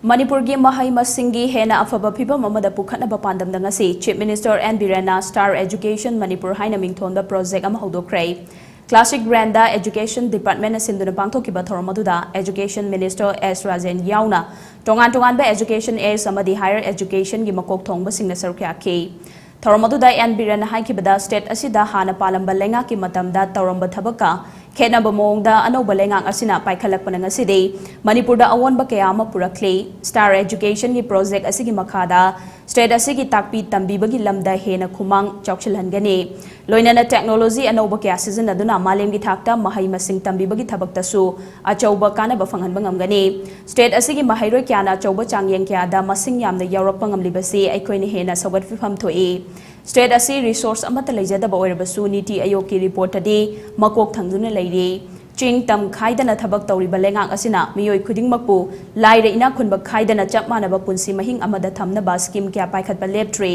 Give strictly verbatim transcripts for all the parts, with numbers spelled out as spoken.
ꯃꯅꯤꯄꯨꯔꯒꯤ ꯃꯍꯩ ꯃꯁꯤꯡꯒꯤ ꯍꯦꯟꯅ ꯑꯐꯕ ꯐꯤꯕꯝ ꯑꯃꯗ ꯄꯨꯈꯠꯅꯕ ꯄꯥꯟꯗꯝꯗ ꯉꯁꯤ Chief Minister N Birenꯅ Star Education Manipur ꯍꯥꯏꯅ ꯃꯤꯡꯊꯣꯟꯕ project ꯑꯃ ꯍꯧꯗꯣꯛꯈ꯭ꯔꯦ꯫ Classic Grandꯗ Education Departmentꯅ ꯁꯤꯟꯗꯨꯅ ꯄꯥꯡꯊꯣꯛꯈꯤꯕ ꯊꯧꯔꯝ ꯑꯗꯨꯗ Education Minister S Rajen ꯌꯥꯎꯅ ꯇꯣꯉꯥꯟ ꯇꯣꯉꯥꯟꯕ education aides ꯑꯃꯗꯤ higher educationꯒꯤ ꯃꯀꯣꯛ ꯊꯣꯡꯕꯁꯤꯡꯅ ꯁꯔꯨꯛ ꯌꯥꯈꯤ꯫ ꯊꯧꯔꯝ ꯑꯗꯨꯗ N Birenꯅ ꯍꯥꯏꯈꯤꯕꯗ, state ꯑꯁꯤꯗ ꯍꯥꯟꯅ ꯄꯥꯜꯂꯝꯕ ꯂꯩꯉꯥꯛꯀꯤ ꯃꯇꯝꯗ ꯇꯧꯔꯝꯕ ꯊꯕꯛꯀ ꯈꯦꯠꯅꯕ ꯃꯑꯣꯡꯗ ꯑꯅꯧꯕ ꯂꯩꯉꯥꯛ ꯑꯁꯤꯅ ꯄꯥꯏꯈꯠꯂꯛꯄꯅ ꯉꯁꯤꯗꯤ ꯃꯅꯤꯄꯨꯔꯗ ꯑꯑꯣꯟꯕ ꯀꯌꯥ ꯑꯃ ꯄꯨꯔꯛꯂꯤ꯫ Star Educationꯒꯤ project ꯑꯁꯤꯒꯤ ꯃꯈꯥꯗ state ꯑꯁꯤꯒꯤ ꯇꯥꯛꯄꯤ ꯇꯝꯕꯤꯕꯒꯤ ꯂꯝꯗ ꯍꯦꯟꯅ ꯈꯨꯃꯥꯡ ꯆꯥꯎꯁꯤꯜꯍꯟꯒꯅꯤ꯫ ꯂꯣꯏꯅꯅ technology ꯑꯅꯧꯕ ꯀꯌꯥ ꯁꯤꯖꯤꯟꯅꯗꯨꯅ ꯃꯥꯂꯦꯝꯒꯤ ꯊꯥꯛꯇ ꯃꯍꯩ ꯃꯁꯤꯡ ꯇꯝꯕꯤꯕꯒꯤ ꯊꯕꯛꯇꯁꯨ ꯑꯆꯧꯕ ꯀꯥꯟꯅꯕ ꯐꯪꯍꯟꯕ ꯉꯝꯒꯅꯤ꯫ State ꯑꯁꯤꯒꯤ ꯃꯍꯩꯔꯣꯏ ꯀꯌꯥꯅ ꯑꯆꯧꯕ ꯆꯥꯡꯌꯦꯡ ꯀꯌꯥꯗ ꯃꯁꯤꯡ ꯌꯥꯝꯅ ꯌꯥꯎꯔꯛꯄ ꯉꯝꯂꯤꯕꯁꯤ ꯑꯩꯈꯣꯏꯅ ꯍꯦꯟꯅ ꯁꯧꯒꯠꯄꯤꯐꯝ ꯊꯣꯛꯏ꯫ State ꯑꯁꯤ resource ꯑꯃꯠꯇ ꯂꯩꯖꯗꯕ ꯑꯣꯏꯔꯕꯁꯨ, ꯅꯤꯇꯤ ꯑꯌꯣꯒꯀꯤ reportꯇꯗꯤ ꯃꯀꯣꯛ ꯊꯪꯗꯨꯅ ꯂꯩꯔꯤ꯫ ꯆꯤꯡ ꯇꯝ ꯈꯥꯏꯗꯅ ꯊꯕꯛ ꯇꯧꯔꯤꯕ ꯂꯩꯉꯥꯛ ꯑꯁꯤꯅ ꯃꯤꯑꯣꯏ ꯈꯨꯗꯤꯡꯃꯛꯄꯨ ꯂꯥꯏꯔ ꯏꯅꯥꯛ ꯈꯨꯟꯕ ꯈꯥꯏꯗꯅ ꯆꯞ ꯃꯥꯟꯅꯕ ꯄꯨꯟꯁꯤ ꯃꯍꯤꯡ ꯑꯃꯗ ꯊꯝꯅꯕ scheme ꯀꯌꯥ ꯄꯥꯏꯈꯠꯄ ꯂꯦꯞꯇ꯭ꯔꯤ꯫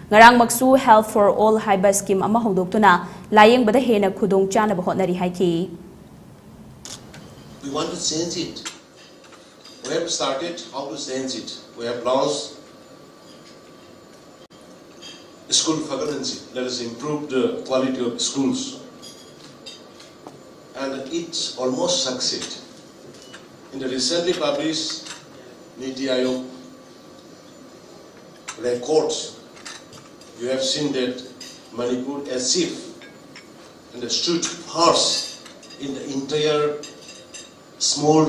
ꯉꯔꯥꯡꯃꯛꯁꯨ Health for All ꯍꯥꯏꯕ scheme ꯑꯃ ꯍꯧꯗꯣꯛꯇꯨꯅ ꯂꯥꯌꯦꯡꯕꯗ ꯍꯦꯟꯅ ꯈꯨꯗꯣꯡ ꯆꯥꯅꯕ ꯍꯣꯠꯅꯔꯤ ꯍꯥꯏꯈꯤ꯫ We want to change it. We have started how to change it. We have launched School Fakaransi. Let us improve the quality of schools. And it's almost succeed. In the recently published Niti Aayog records, you have seen that Manipur achieved and stood first in the entire small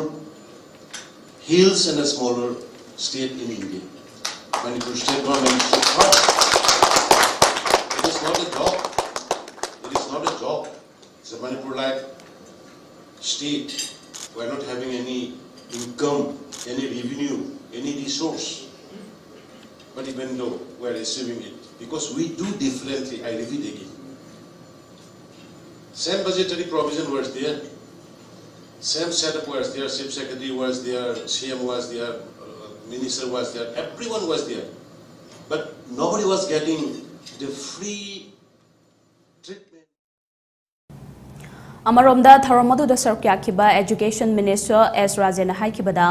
hills and a smaller state in India. Manipur state government stood first. It is not a joke. It is not a joke. The Manipur like state, we are not having any income, any revenue, any resource. But even though we are receiving it, because we do differently, I repeat again. Same budgetary provision was there, same setup was there, Chief Secretary was there, C M was there, uh, Minister was there, everyone was there. But nobody was getting the free treatment. ꯑꯃꯔꯣꯝꯗ ꯊꯧꯔꯝ ꯑꯗꯨꯗ ꯁꯔꯨꯛ ꯌꯥꯈꯤꯕ Education Minister S Rajenꯅ ꯍꯥꯏꯈꯤꯕꯗ,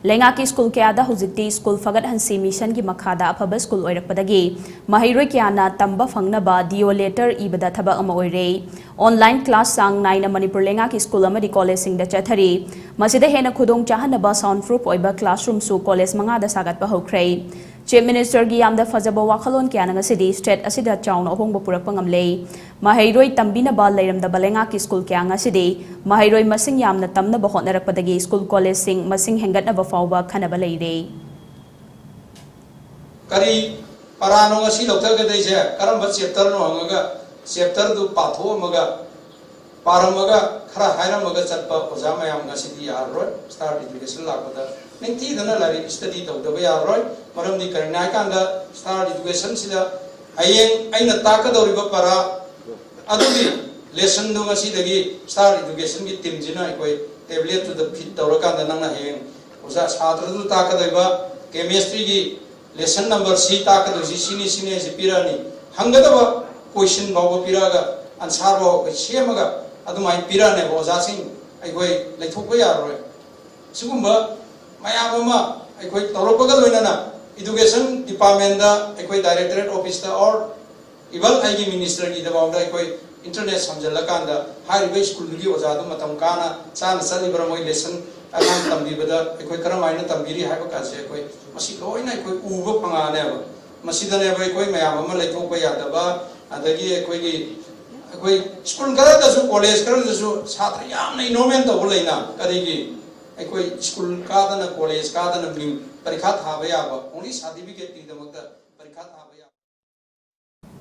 ꯂꯩꯉꯥꯛꯀꯤ school ꯀꯌꯥꯗ ꯍꯧꯖꯤꯛꯇꯤ school ꯐꯒꯠꯍꯟꯁꯤ ꯃꯤꯁꯟꯒꯤ ꯃꯈꯥꯗ ꯑꯐꯕ ꯁ꯭ꯀꯨꯜ ꯑꯣꯏꯔꯛꯄꯗꯒꯤ ꯃꯍꯩꯔꯣꯏ ꯀꯌꯥꯅ ꯇꯝꯕ ꯐꯪꯅꯕ ꯗꯤꯑꯣ ꯂꯦꯇꯔ ꯏꯕꯗ ꯊꯕꯛ ꯑꯃ ꯑꯣꯏꯔꯦ꯫ ꯑꯣꯟꯂꯥꯏꯟ ꯀ꯭ꯂꯥꯁ ꯆꯥꯡ ꯅꯥꯏꯅ ꯃꯅꯤꯄꯨꯔ ꯂꯩꯉꯥꯛꯀꯤ ꯁ꯭ꯀꯨꯜ ꯑꯃꯗꯤ ꯀꯣꯂꯦꯖꯁꯤꯡꯗ ꯆꯠꯊꯔꯤ꯫ ꯃꯁꯤꯗ ꯍꯦꯟꯅ ꯈꯨꯗꯣꯡ ꯆꯥꯍꯟꯅꯕ sound proof ꯑꯣꯏꯕ classroomꯁꯨ ꯀꯣꯂꯦꯖ ꯃꯉꯥꯗ ꯁꯥꯒꯠꯄ ꯍꯧꯈ꯭ꯔꯦ꯫ Chief Ministerꯒꯤ ꯌꯥꯝꯅ ꯐꯖꯕ ꯋꯥꯈꯜꯂꯣꯟ ꯀꯌꯥꯅ ꯉꯁꯤꯗꯤ state ꯑꯁꯤꯗ ꯆꯥꯎꯅ ꯑꯍꯣꯡꯕ ꯄꯨꯔꯛꯄ ꯉꯝꯂꯦ꯫ ꯃꯍꯩꯔꯣꯏ ꯇꯝꯕꯤꯅꯕ ꯂꯩꯔꯝꯗꯕ ꯂꯩꯉꯥꯛꯀꯤ ꯁ꯭ꯀꯨꯜ ꯀꯌꯥ ꯉꯁꯤꯗꯤ ꯃꯍꯩꯔꯣꯏ ꯃꯁꯤꯡ ꯌꯥꯝꯅ ꯇꯝꯅꯕ ꯍꯣꯠꯅꯔꯛꯄꯗꯒꯤ ꯁ꯭ꯀꯨꯜ ꯀꯣꯂꯦꯖꯁꯤꯡ ꯃꯁꯤꯡ ꯍꯦꯟꯒꯠꯅꯕ ꯐꯥꯎꯕ ꯈꯟꯅꯕ ꯂꯩꯔꯦ꯫ ꯀꯔꯤ ꯄꯔꯥꯅꯣ ꯉꯁꯤ ꯂꯧꯊꯒꯗꯣꯏꯁꯦ? ꯀꯔꯝꯕ chapterꯅꯣ ꯍꯪꯉꯒ chapterꯗꯨ ꯄꯥꯊꯣꯛꯑꯝꯃꯒ ꯄꯥꯔꯝꯃꯒ ꯈꯔ ꯍꯥꯏꯔꯝꯃꯒ ꯆꯠꯄ ꯑꯣꯖꯥ ꯃꯌꯥꯝ ꯉꯁꯤꯗꯤ ꯌꯥꯔꯔꯣꯏ꯫ Star education ꯂꯥꯛꯄꯗ ꯅꯤꯡꯊꯤꯗꯅ ꯂꯥꯏꯔꯤꯛ study ꯇꯧꯗꯕ ꯌꯥꯔꯔꯣꯏ꯫ ꯃꯔꯝꯗꯤ ꯀꯔꯤꯅꯣ ꯍꯥꯏꯀꯥꯟꯗ star educationꯁꯤꯗ ꯍꯌꯦꯡ ꯑꯩꯅ ꯇꯥꯛꯀꯗꯧꯔꯤꯕ ꯄꯔꯥ ꯑꯗꯨꯒꯤ lessonꯗꯨ ꯉꯁꯤꯗꯒꯤ star educationꯒꯤ teamꯁꯤꯅ ꯑꯩꯈꯣꯏ tabletꯇꯨꯗ feed ꯇꯧꯔꯀꯥꯟꯗ ꯅꯪꯅ ꯍꯌꯦꯡ ꯑꯣꯖꯥ ꯁꯥꯇ꯭ꯔꯗꯨ ꯇꯥꯛꯀꯗꯧꯔꯤꯕ chemistryꯒꯤ lesson number ꯁꯤ ꯇꯥꯛꯀꯗꯣꯏꯁꯤ ꯁꯤꯅꯤ ꯁꯤꯅꯤ ꯍꯥꯏꯁꯤ ꯄꯤꯔꯛꯑꯅꯤ꯫ ꯍꯪꯒꯗꯕ question ꯐꯥꯎꯕ ꯄꯤꯔꯛꯑꯒ answer ꯐꯥꯎꯕ ꯑꯩꯈꯣꯏ ꯁꯦꯝꯃꯒ ꯑꯗꯨꯃꯥꯏꯅ ꯄꯤꯔꯛꯑꯅꯦꯕ ꯑꯣꯖꯥꯁꯤꯡ꯫ ꯑꯩꯈꯣꯏ ꯂꯩꯊꯣꯛꯄ ꯌꯥꯔꯔꯣꯏ꯫ ꯁꯤꯒꯨꯝꯕ ꯃꯌꯥꯝ ꯑꯃ ꯑꯩꯈꯣꯏ ꯇꯧꯔꯛꯄꯒ ꯂꯣꯏꯅꯅ education departmentꯗ ꯑꯩꯈꯣꯏ directorate officeꯇ or even ꯑꯩꯒꯤ ministerꯒꯤꯗꯐꯥꯎꯗ ꯑꯩꯈꯣꯏ internet ꯁꯝꯖꯜꯂꯀꯥꯟꯗ ꯍꯥꯏꯔꯤꯕ ꯁ꯭ꯀꯨꯜꯗꯨꯒꯤ ꯑꯣꯖꯥꯗꯨ ꯃꯇꯝ ꯀꯥꯅ ꯆꯥꯅ ꯆꯠꯂꯤꯕ꯭ꯔꯥ, ꯃꯣꯏ lesson ꯑꯉꯥꯡ ꯇꯝꯕꯤꯕꯗ ꯑꯩꯈꯣꯏ ꯀꯔꯝꯍꯥꯏꯅ ꯇꯝꯕꯤꯔꯤ ꯍꯥꯏꯕ ꯀꯥꯁꯦ ꯑꯩꯈꯣꯏ ꯃꯁꯤ ꯂꯣꯏꯅ ꯑꯩꯈꯣꯏ ꯎꯕ ꯐꯪꯉꯛꯑꯅꯦꯕ꯫ ꯃꯁꯤꯗꯅꯦꯕ ꯑꯩꯈꯣꯏ ꯃꯌꯥꯝ ꯑꯃ ꯂꯩꯊꯣꯛꯄ ꯌꯥꯗꯕ, ꯑꯗꯒꯤ ꯑꯩꯈꯣꯏꯒꯤ ꯑꯩꯈꯣꯏ ꯁ꯭ꯀꯨꯜ ꯈꯔꯗꯁꯨ ꯀꯣꯂꯦꯖ ꯈꯔꯗꯁꯨ ꯁꯥꯇ꯭ꯔ ꯌꯥꯝꯅ enrollment ꯇꯧꯕ ꯂꯩꯅ꯫ ꯀꯔꯤꯒꯤ? ꯑꯩꯈꯣꯏ ꯁ꯭ꯀꯨꯜ ꯀꯥꯗꯅ ꯀꯣꯂꯦꯖ ꯀꯥꯗꯅ ꯃꯤꯡ ꯄꯔꯤꯈꯥ ꯊꯥꯕ ꯌꯥꯕ, only certificateꯀꯤꯗꯃꯛꯇ ꯄꯔꯤꯈꯥ ꯊꯥꯕ